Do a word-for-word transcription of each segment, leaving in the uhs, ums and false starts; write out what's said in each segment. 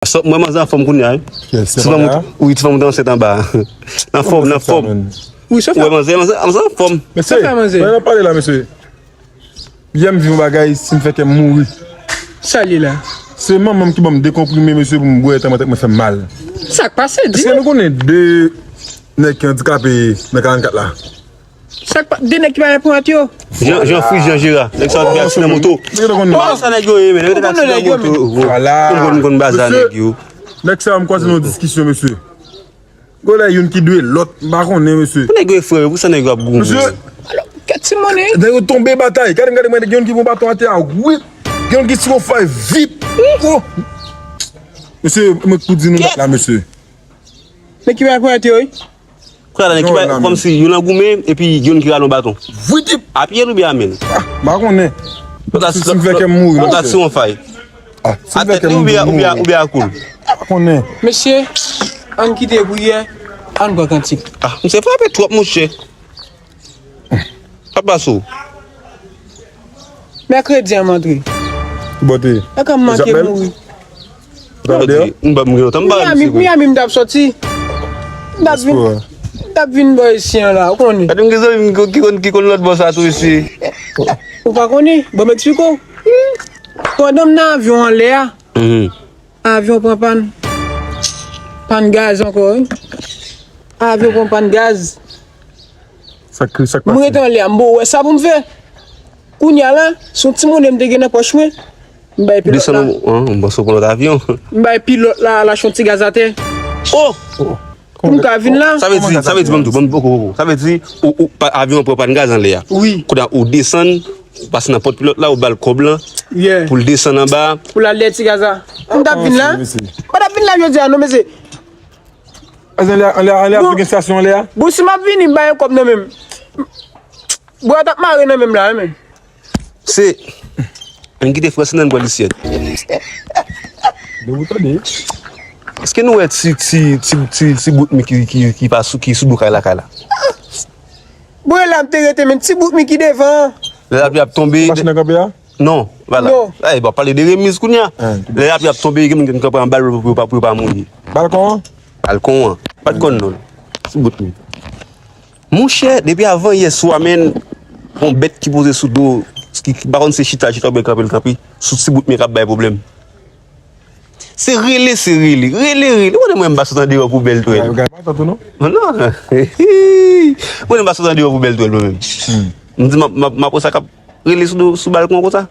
Sòt, mwen manzè anfòm kounye a, wi. Ti fanm, wi, ti fanm ou te ansent anba. Anfòm, anfòm. Wi, sa fè. Mwen manzè, manzè, manzè anfòm. Mesye, sa fè manzè. Mwen nan pale la, mesye. Yè m viv yon bagay, si m fè kè m mouri. Sa l ye la? Se manman m ki ban m de konprime, mesye, pou m bwè, tèlman tèt mwen fè m mal. Sa k pase, di? Èske nou konnen de nèg ki andikape nan karannkat la? Sa k pa, de nèg ki pa gen pran yo. Jean, Jean Fri, Jean Jera. Nèg sa yo te aksiden moto. Nèg sa nèg yo ye, men. Nèg yo te aksiden moto. Vwala. M konn, m konn baza nèg yo. Nèg sa yo, m kwaze nan yon diskisyon, mesye. Gwo lè youn ki dwe lòt, m pa konnen, mesye. Pou nèg yo frè, pou sa nèg yo ap goumen. Mesye. Alò, kèt ti monnen. Nèg yo tonbe batay. Gade m, gade m, gen youn ki pran baton atè a, wi. Gen youn ki tire yon fay vit. Oh. Mesye, mwen pou di nou la, mesye. Nèg ki pa pran yo, wi. Kounya la, nèg ki pa, kòmsi youn nan goumen, epi youn ki rale yon baton. Vwitip! A pye l oubyen a men l? Ah, m pa konnen. Lòt la, si m fè kè m mouri, lòt la, si yon fay. Ah, si m fè kè m mouri, oubyen a kou l? M pa konnen. Mesye, ann kite priyè, ann pran kantik. Ah, misye frape twòp, monchè. Sa pase w? Mèkredi an m antre. Ki bò te ye? Èske m manke mouri? Ou t ap deyò? M pa, m gen lontan m pa wè misye vre. Miami, Miami m t ap sòti. M t ap vin, m t ap vin bò isi an la, ou konnen. Gade m gen zanmi m ki konn, ki konn lòt bò sa tou isi. Ou pa konnen? Bon, m eksplike w. Pandan m nan avyon anlè a, avyon pran pàn. Pàn gaz ankò, wi. Avyon pran pàn gaz. Sa k, sa k pase? Mwen rete anlè a, m bon wè sa pou m fè. Kounye a la, se yon ti monnen m te gen nan pòch mwen. M bay pilòt la. Desann, an, m panse w pran lòt avyon. M bay pilòt la, lache yon ti gaz atè. Oh! Pou m ka vin la. Sa vle di, sa vle di, ban m di, ban m, poko, poko. Sa vle di, ou, ou, pa, avyon an pran pàn gaz anlè a. Wi. Kounye a, ou desann, ou pase nan pòt pilòt la, ou ba l kòb lan. Yeah. Pou l desann anba. Pou l al dèyè ti gaz la. Pou m t ap vin la. Mwen t ap vin la jodi a, non, mesye. Anlè, anlè, anlè, ap gen estasyon anlè a? Bon, si m ap vini, m pa gen kòb nan men m. Bwa t ap mare nan men m la, wi, men. Se, ann kite franse nan pran lisyèt. Debout tande. Èske nou wè ti, ti, ti, ti, ti bout mi ki, ki, ki pa sou, ki sou do kay lakay la? Bon, e la m te rete, men ti bout mi ki devan an. Lè lapli ap tonbe. Machin nan kanpe a? Non, pa la. Non. Ey, bon, pale de remiz kounye a. Lè lapli ap tonbe, gen moun ki kanpe anba l pou, pou, pou yo pa mouri. Balkon an? Balkon an. Pa t konn non. Ti bout li. Monchè, depi avan yè swa, men, yon bèt ki poze sou do, ki, ki pa konn se chita, chita oubyen kanpe, l kanpe, sou ti bout mi k ap bay pwoblèm. Se rele, se rele, rele, rele. Ou konnen mwen m pa sot andeyò pou bèl twèl. Ou gen matant ou non? Non. Ou konnen m pa sot andeyò pou bèl twèl mwen menm. M di m ap, m ap, m ap wè sa k ap rele sou do, sou balkon konsa.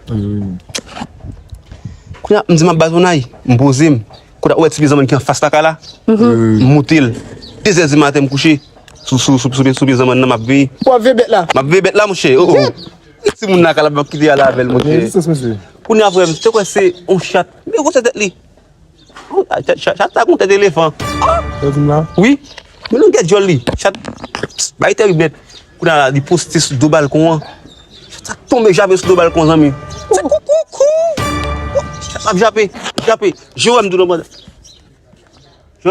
Kounye a, m di m ap bat yon ay, m poze m. Kounye a, ou wè ti pye zanmann ki anfas lakay la? M moute l. De zè di maten m kouche. Sou, sou, sou, sou pye, sou pye zanmann nan, m ap veye. W ap veye bèt la? M ap veye bèt la, monchè. Oh, oh. Timoun lakay la m ap kite ale avè l, monchè. Kounye a, frè m, te kwè se yon chat. Men gwosè tèt li. Chat, chat, chat sa gon tèt elefan. Wi. Men longè djòl li. Chat bay tèrib nèt. Kounye a la, li poste sou do balkon an. Chat sa tonbe jape sou do balkon, zanmi. Se koukoukou. Chat ap jape, jape. Je wè m tou nan pandan. Je